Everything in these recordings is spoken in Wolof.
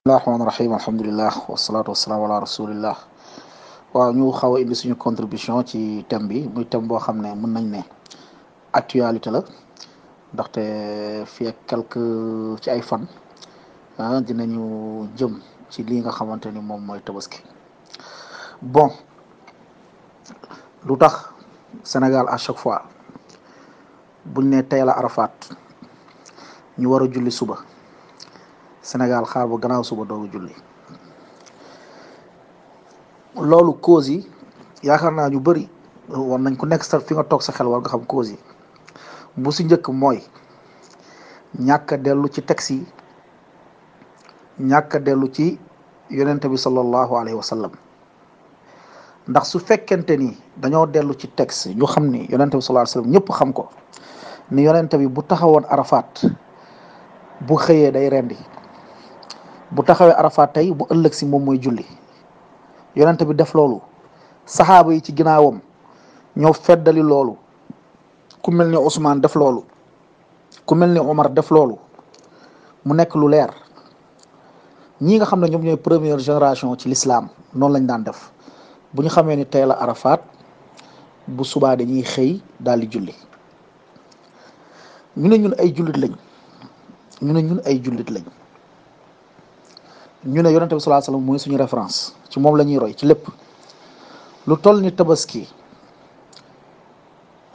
Rahmaan rahim alhamdulilah wasalaatu wasalaamu ala rasulillah. waaw ñu xaw a indi suñu contribution ci thème bi muy thème boo xam ne mën nañ ne actualité la ndaxte fii ak quelque ci ay fan dinañu jëm ci lii nga xamante ni moom mooy tabaski. Bon, lu tax Sénégal à chaque fois buñ ne tey la Arafat ñu war a julli suba Sénégal xaar ba gannaaw suba doogu julli. loolu cause yi yaakaar naa ñu bëri war nañ ku nekk sa fi nga toog sa xel war nga xam cause yi. bu si njëkk mooy ñàkk a dellu ci texte yi, ñàkk a dellu ci yonente bi sallallahu alayhi wa sallam. ndax su fekkente ni dañoo dellu ci texte ñu xam ni yonente bi sallallahu alayhi wa sallam ñëpp xam ko ni yonente bi bu taxawoon Arafat bu xëyee day rendi, bu taxawee Arafat tey bu ëllëg si moom mooy julli. yonente bi def loolu, saxaaba yi ci ginnaawam ñoo feddali loolu, ku mel ni Ousmane def loolu, ku mel ni Omar def loolu, mu nekk lu leer. ñii nga xam ne ñoom ñooy première génération ci l'islam noonu lañ daan def. bu ñu xamee ni tey la Arafat bu subaa dañuy xëy daal di julli. ñu ne ñun ay jullit lañ, ñu ne ñun ay jullit lañ, ñu ne yonente bi sallallahu alayhi wasallam mooy suñu référence, ci moom la ñuy roy ci lépp. lu toll ni tabaski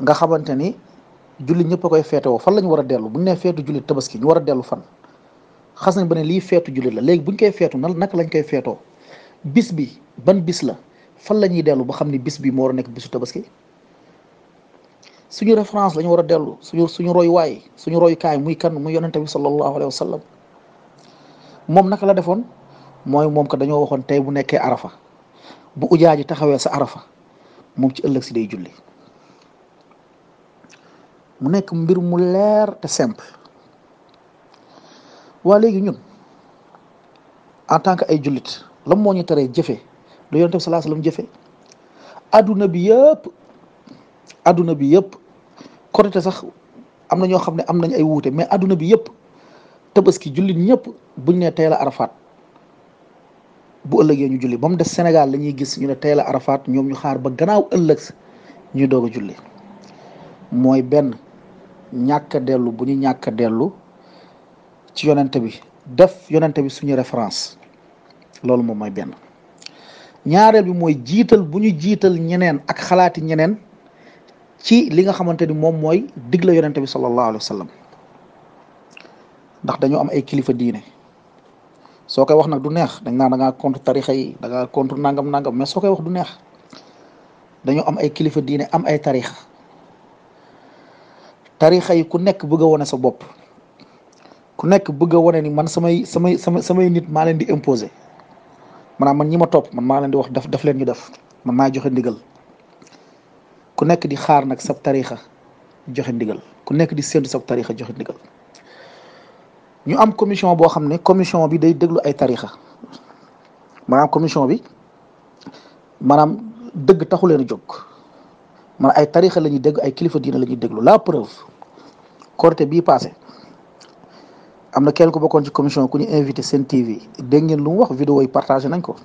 nga xamante ni jullit ñëpp a koy feetewoo, fan la ñu war a dellu bu ñu nee feetu jullit tabaski ñu war a dellu fan? xas nañ ba ne lii feetu jullit la, léegi bu ñu koy feetu naka lañ koy feetoo? bis bi ban bis la? fan la ñuy dellu ba xam ni bis bi moo war a nekk bisu tabaski? suñu référence la ñu war a dellu, suñu royuwaay, suñu royukaay muy kan? muy yonente bi sallallahu alayhi wa sallam. moom naka la defoon? mooy moom ko dañoo waxoon tey bu nekkee Arafa, bu ujaa ji taxawee sa Arafa moom ci ëllëg si day julli. mu nekk mbir mu leer te simple. waa léegi ñun en tant que ay jullit lan moo ñu teree jëfe lu yonent bi sallallahu alayhi wasallam jëfe? adduna bi yëpp korite sax am na ñoo xam ne am nañ ay wuute, mais adduna bi yëpp tabaski jullit ñëpp buñ ne tey la Arafat bu ëllëgee ñu julli. ba mu des Sénégal la ñuy gis ñu ne tey la Arafat, ñoom ñu xaar ba gannaaw ëllëg ñu doog a julli. mooy benn, ñàkk a dellu bu ñu ñàkk a dellu ci yonente bi, def yonente bi suñu référence. loolu moom mooy benn. ñaareel bi mooy jiital bu ñu jiital ñeneen ak xalaati ñeneen ci li nga xamante ni moom mooy digle yonente bi sallallahu alayhi wa sallam. ndax dañoo am ay kilifa diine, soo koy wax nag du neex, dañ naan da ngaa contre tarixa yi, da ngaa contre nangam nangam, mais soo koy wax du neex. dañoo am ay kilifa diine, am ay tarixa yi ku nekk bëgg a wane sa bopp, ku nekk bëgg a wane ni man samay nit maa leen di imposer, maanaam man ñi ma topp man maa leen di wax def leen ñu def, man maa joxe ndigal. ku nekk di xaar nag sab tarixa joxe ndigal, ku nekk di séntu sab tarixa joxe ndigal. ñu am commission boo xam ne commission bi day déglu ay tarixa, maanaam commission bi maanaam dëgg taxu leen a jóg, man ay tarixa la ñuy dégg, ay kilifa diina la ñuy déglu. la preuve, Korité bii passé am na kenn ku bokkoon ci commission ku ñu invité Sen TV, dégg ngeen lu mu wax, vidéo yi partagé nañ ko.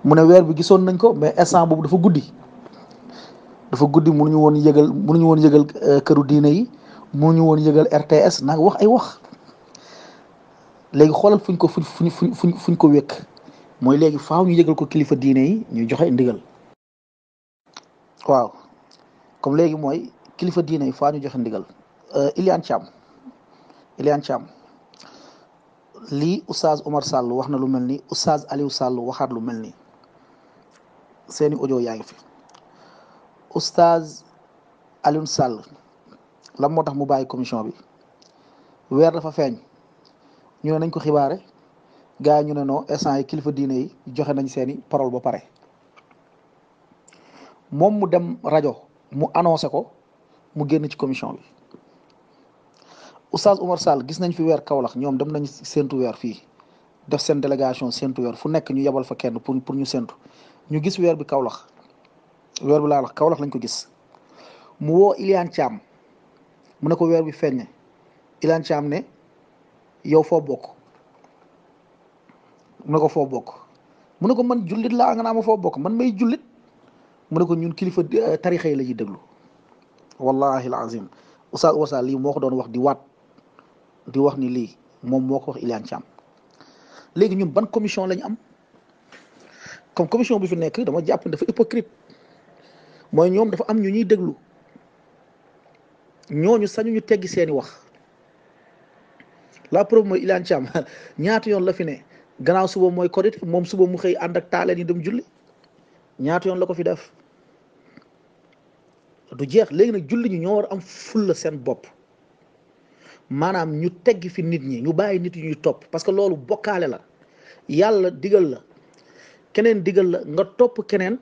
mu ne weer bi gisoon nañ ko, mais instant boobu dafa guddi, mënuñu woon yëgal këru diine yi, mënuñu woon yëgal RTS nag wax ay wax. léegi xoolal fuñ ko wékk, mooy léegi faaw ñu yëgal ko kilifa diine yi ñu joxe ndigal. waaw, comme léegi mooy kilifa diine yi faaw ñu joxe ndigal. Iliane Thiam lii Oustaz Omar Sall wax na lu mel ni, Oustaz Aliou Sall waxaat lu mel ni, seeni audio yaa ngi fi. Oustaz Aliou Sall lan moo tax mu bàyyi commission bi? weer dafa feeñ, ñu ne nañ ko xibaare, gars yi ñu ne non, instant yi kilifa diine yi joxe nañ seeni parole ba pare. moom mu dem rajo mu annoncé ko, mu génn ci commission bi. Oustaz Omar Sall gis nañ fi weer Kaolack, ñoom dem nañ séntu weer fii, def seen délégation séntu weer, fu nekk ñu yebal fa kenn pour ñu séntu. ñu gis weer bi Kaolack, weer bi laa wax Kaolack lañ ko gis. mu woo Iliane Thiam, mu ne ko weer bi feeñ ne. Iliane Thiam ne yow foo bokk? mu ne ko foo bokk mu ne ko man jullit laa nga naa ma foo bokk man may jullit mu ne ko ñun kilifa tarixa yi la ñuy déglu wallahi alazim Oustaz Wassa lii moo ko doon wax di waat di wax ni lii moom moo ko wax Iliane Thiam léegi ñun ban commission lañu am comme commission bi fi nekk dama jàpp ne dafa hypocrite mooy ñoom dafa am ñu ñuy déglu ñooñu sañu ñu teggi seeni wax la preuve mooy Iliane Thiam ñaata yoon la fi ne gannaaw suba mooy korite moom suba mu xëy ànd ak taaleen yi dem julli ñaata yoon la ko fi def du jeex léegi nag julli ñi ñoo war am fulla seen bopp maanaam ñu teggi fi nit ñi ñu bàyyi nit yi ñuy topp parce que loolu bokkaale la yàlla digal la keneen digal la nga topp keneen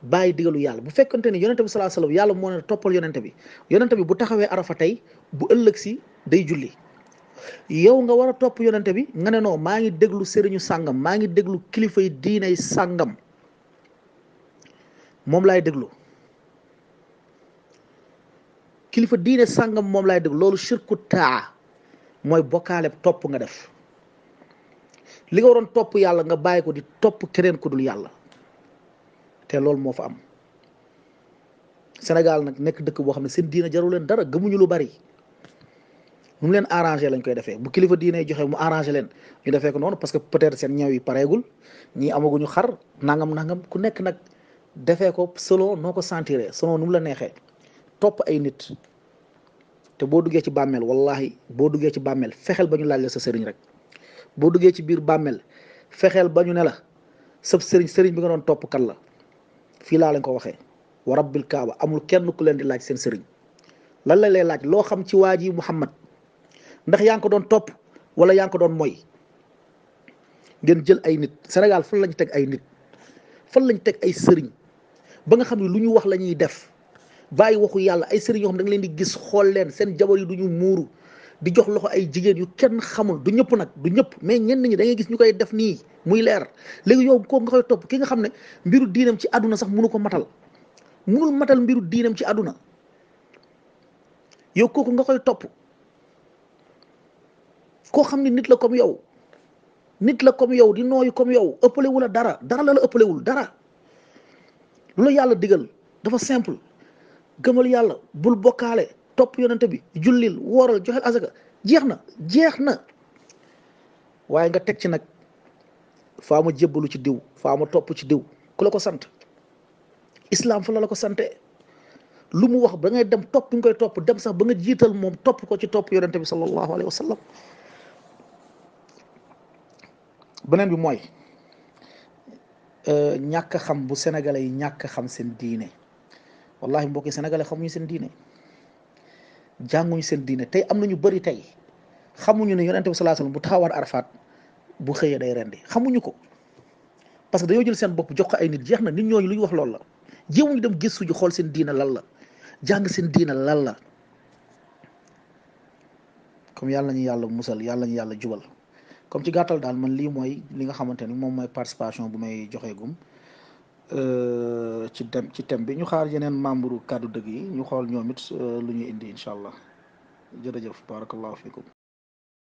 bàyyi digalu yàlla bu fekkante ne yonente bi salaa sallam yàlla moo ne toppal yonente bi bu taxawee arafa tey bu ëllëg si day julli yow nga war a topp yonente bi nga ne non maa ngi déglu sëriñu sàngam maa ngi déglu kilifa yi diinay sàngam moom laay déglu kilifa diine sàngam moom laay déglu loolu shirku taa mooy bokkaale topp nga def li nga waroon topp yàlla nga bàyyi ko di topp keneen ku dul yàlla te loolu moo fa am Sénégal nag nekk dëkk boo xam ne seen diine jaru leen dara gëmuñu lu bari nu mu leen arrangé lañ koy defee bu kilifa diine joxe mu arrangé leen ñu defee ko noonu parce que peut-être seen ñaw yi pareegul ñii amaguñu xar nangam ku nekk nag defee ko selon noo ko sentiree selon nu mu la neexee topp ay nit te boo duggee ci bàmmeel wallahi boo duggee ci bàmmeel fexeel ba ñu laaj la sa sëriñ rek boo duggee ci biir bàmmeel fexeel ba ñu ne la sab sëriñ bi nga doon topp kan la fii laa leen ko waxee wa rabbil kaaba amul kenn ku leen di laaj seen sëriñ lan la lay laaj loo xam ci waa ji Muhammad ndax yaa ngi ko doon topp wala yaa ngi ko doon moy ngeen jël ay nit Sénégal fan lañ teg ay nit fan lañ teg ay sëriñ ba nga xam ne lu ñu wax la ñuy def bàyyi waxu yàlla ay sëriñ yoo xam da nga leen di gis xool leen seen jabar yi du ñu muuru di jox loxo ay jigéen yu kenn xamul du ñëpp nag du ñëpp mais ñenn ñi da ngay gis ñu koy def nii muy leer léegi yow kooku nga koy topp ki nga xam ne mbiru diinam ci àdduna sax mënu ko matal mënul matal mbiru diinam ci àdduna yow kooku nga koy topp koo xam ne nit la comme yow di nooyu comme yow ëppalewu la dara la ëppalewul dara lu la yàlla digal dafa simple gëmal yàlla bul bokkaale topp yonente bi jullil wooral joxel asaka jeex na waaye nga teg ci nag faa ma jébbalu ci diw faa ma topp ci diw ku la ko sant islam fa la ko sante lu mu wax ba ngay dem topp nga koy topp dem sax ba nga jiital moom topp ko ci topp yonente bi sallallahu alayhi wa sallam beneen bi mooy ñàkk xam bu sénégalais yi ñàkk xam seen diine wallahi mbokki sénégalais xamuñu seen diine jànguñu seen diine tey am na ñu bëri tey xamuñu ne yonente bi sallallahu alayhi wasallam bu taxawaat Arafat bu xëyee day rendi xamuñu ko parce que dañoo jël seen bopp jox ko ay nit jeex na nit ñooñu lu ñu wax loolu la jéemuñu dem gëstu ji xool seen diine lan la jàng seen diine lan la comme yàlla ñu yàlla musal yàlla ñu yàlla jubal comme ci gàttal daal man lii mooy li nga xamante ni moom mooy participation bu may joxee gum ci thème bi ñu xaar yeneen membre kàddu dëgg yi ñu xool ñoom it lu ñuy indi incha allah jërëjëf barakallahu fikum